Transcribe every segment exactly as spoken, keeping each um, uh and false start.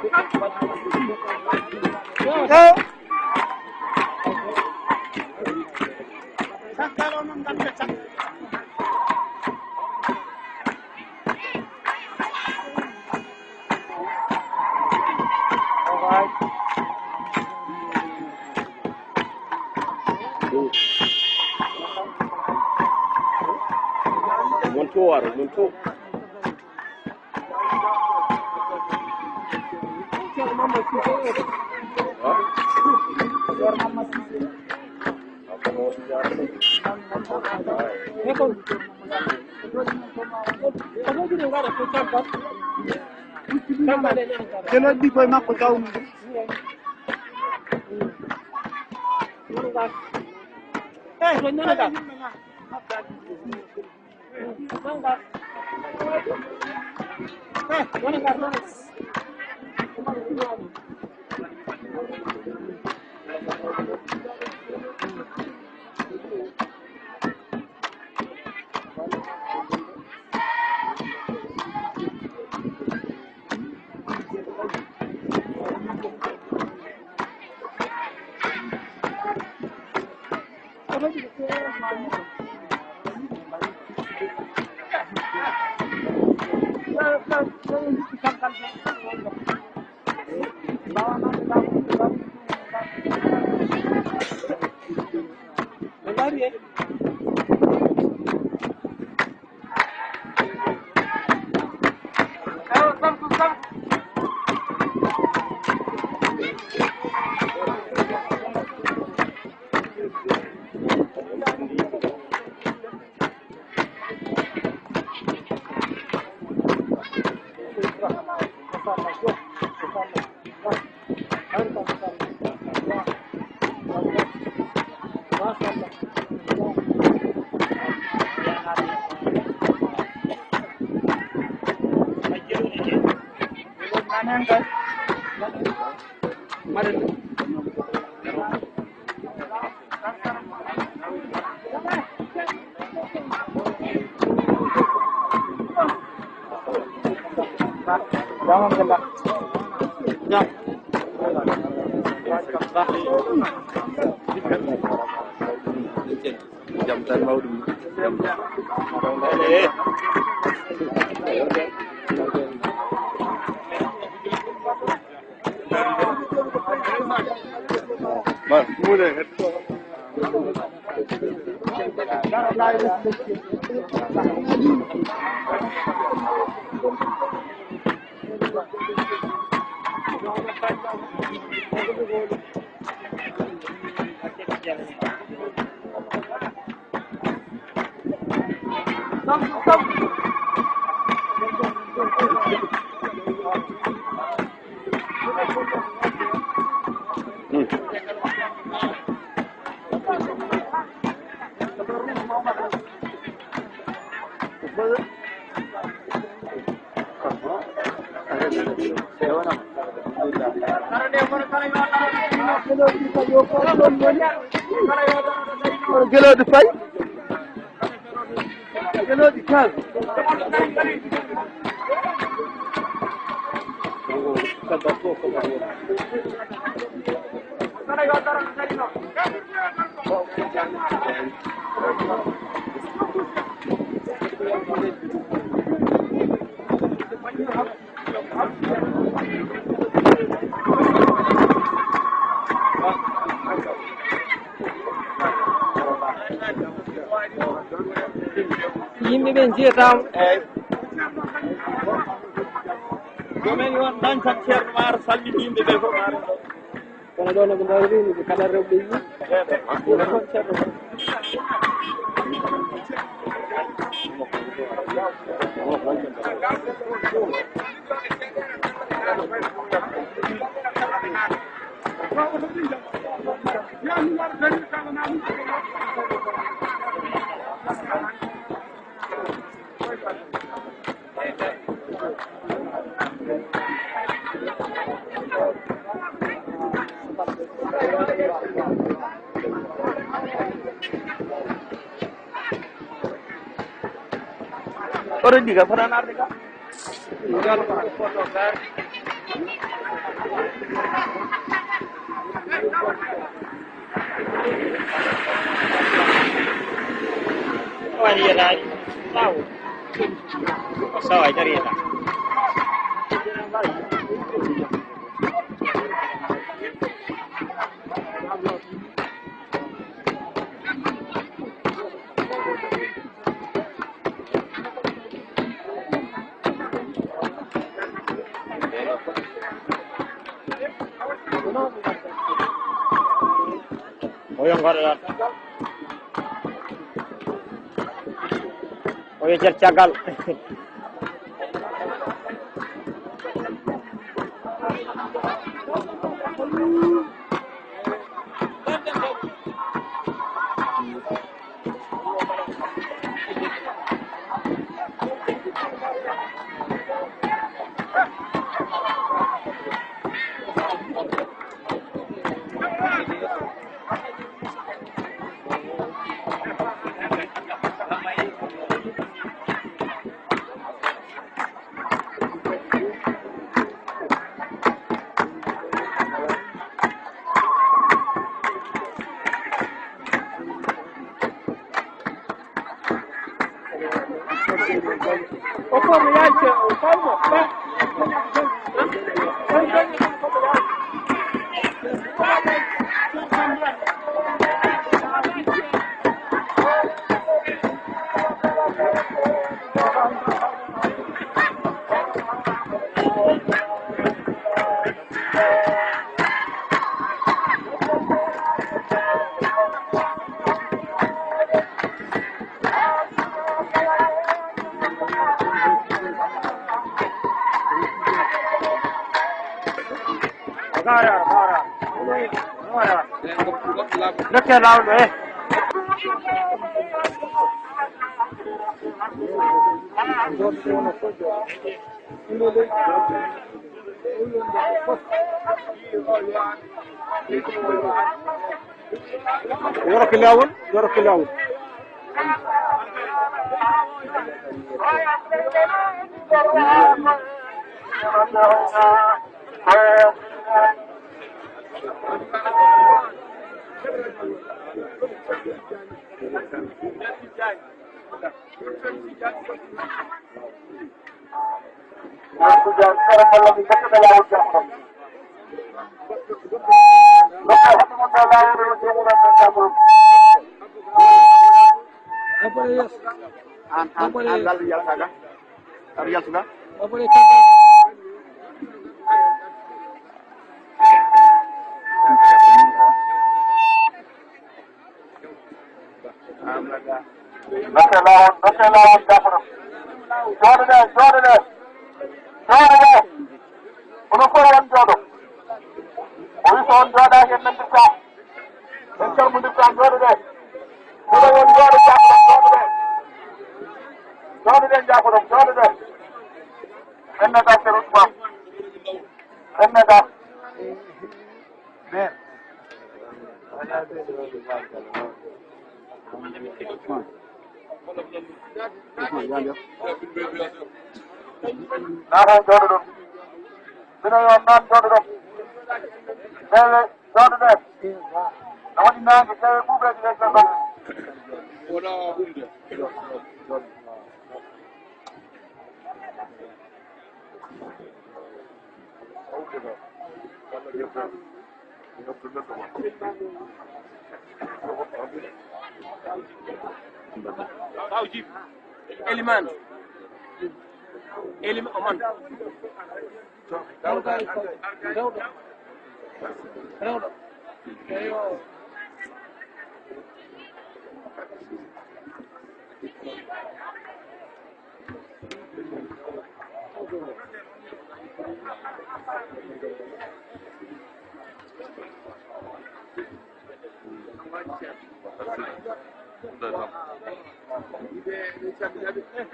Eh. Mon to waro, mon to. Keno ɓikkoy makko tawmi ɗum. Jam tan mawɗum. Jam tan. Gelooɗi pay. Gelooɗi kaagu. Yimɓe ɓe njiyataama. Eyyi. Jomen yon dañtan Ceerno Maaro salmini yimɓe ɓe fof, Maaro. Kono ɗo no ɓe mbawi rewnude kala rewɓe yi. Ɗo toon Ceerno Maaro. Oɗo ɗiga fotani arde ka. Wani yanayi. Sawo. Sawa jariyata. Oyo ngoɗo ɗon. Oyo cer caggal. Dokke laawol ɗo, eh. Yoro ki laawol, yoro ki laawol. An, an, an, lal yaltaga. Ar yaltuga. Dokke laawol, dokke laawol, jaafoɗon. Jooɗoɗe, jooɗoɗe. Jooɗoɗe. Onon fof on jooɗo. O wi so on jooɗaaki en nandirtaa. En calmondirtaa, jooɗoɗe. Jooɗo on jooɗo, jaafoɗon, jooɗoɗe. Jooɗoɗe, jaafoɗon, jooɗoɗe. En nata Ceerno Usmaan. En nata. Naata jooɗoɗon. Bino yo naan jooɗoɗon. Ɓeeɓe jooɗoɗen. No waɗi naange, ƴeewe ɓuuɓeeji ɓe jooɗoɗon. Kaw Jib. Eliman. Elim-, Oman. Rewɗo. Rewɗo. Rewɗo. Eyo.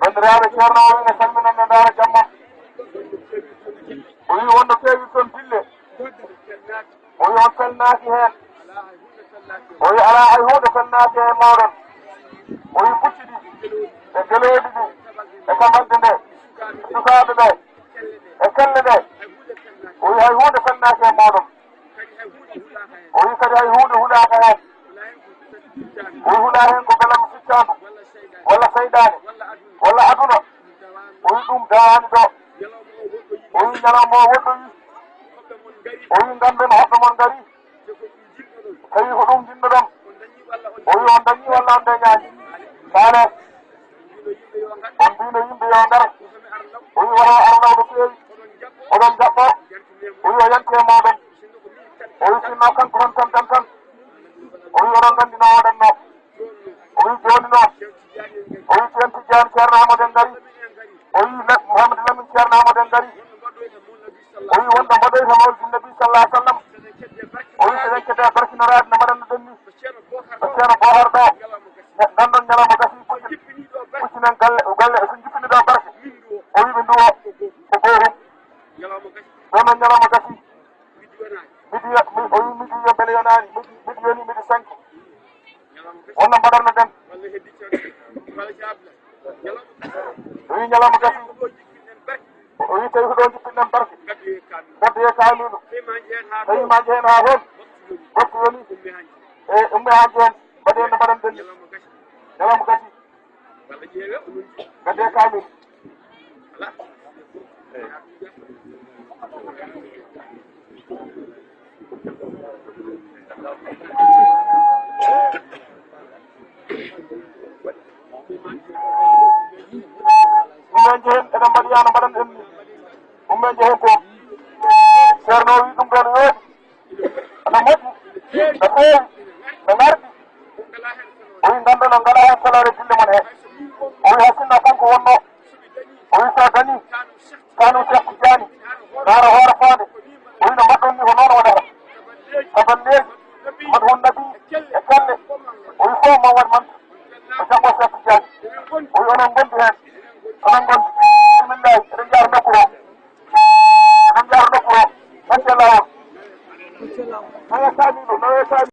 Banndiraaɓe, Ceerno o wiyi no salminen, no ndaara jam mon. O wiyi wonno feewi toon dille. O wiyi on salnaaki heen. O wiyi alaa hay huunde salnaaki e mooɗon. O wiyi pucci ɗi, e gelooɗi ɗi, e tabalde nde, e sukaaɓe ɓe, e kelle ɗe. O wi hay huunde fellaaki e mooɗon. O wi kadi hay huunde hulaaka heen. O wi hulaa heen ko belam siccaandu, walla seyɗaane, walla aduna. O wi ɗum dawaani ɗo. O wi ñalawma o woɗɗoyi. O wi nganndon hoɗɓe mon ngari. Tawi ko ɗum njiɗnoɗon. O wi on dañi walla on dañaani. Faale. On mbino yimɓe yo ngar. O wi wata arlaw no feewi. Oɗon jaɓɓo. O wi o yanti e mooɗon. O wi sinno kanko tan tan tan tan. O wi oɗon nganndi no waɗatno. O wi jooni noon. O wi Ceerno Tijjaani Ceerno Ahmad en ngari. O wi Muhammad Lamin Ceerno Ahmad en ngari. O wi wonɓe mbaɗoyta mawlidi Nabi sallallahu alaihi wasallam. O wi seɗen kedde barkinoraaɗi no mbaɗannoɗen ni. Ko Ceerno Bohar ɗo. Nganndon ñalawma gasi. Kuccinen galle, galle, so jippini ɗo barke. O wi ɓe nduwo ko gootum. Ɗon noon ñalawma gasi. Midi yo-, mi-, o wi midi yo mbele yonaani. Midi, midi yoni, midi sanki. Wonno mbaɗatnoɗen. O wi ñalawma gasi. O wi tawi ko ɗo jippinɗen barke. Ngaddoye kaamilu. Tawi ma jehen haa heen. Waktu yoni. E umme haa jehen. Mbaɗen no mbaɗanɗen ni. Ñalawma gasi. Ngaddoye kaamilu. Ummen jehen, eɗen mbaɗi haa no mbaɗanɗen ni. Ummen jehen toon. Ceerno o wi ɗum ɗo no yooɗi. Ana moƴƴi. No feewi. No ŋarɗi. O wi nganndon on ngalaa heen saloore dille mon heen. O wi hay sinno kanko wonno. O wi so dañi. Kano Cheikh Tidiane, naara hoore faande. O wi no mbaɗɗon ni ko noon waɗata. Saballeeji, Madhun Nabi, e galle. O wi fof ma waɗ man. O jaɓɓo Cheikh Tidiane. O wi onon ngondi heen. Onon ngondi. Bismillahi, eɗen njaara nokku o. Eɗen njaara nokku o. Wacce laawol. Nawe kaamilu, nawe kaamilu.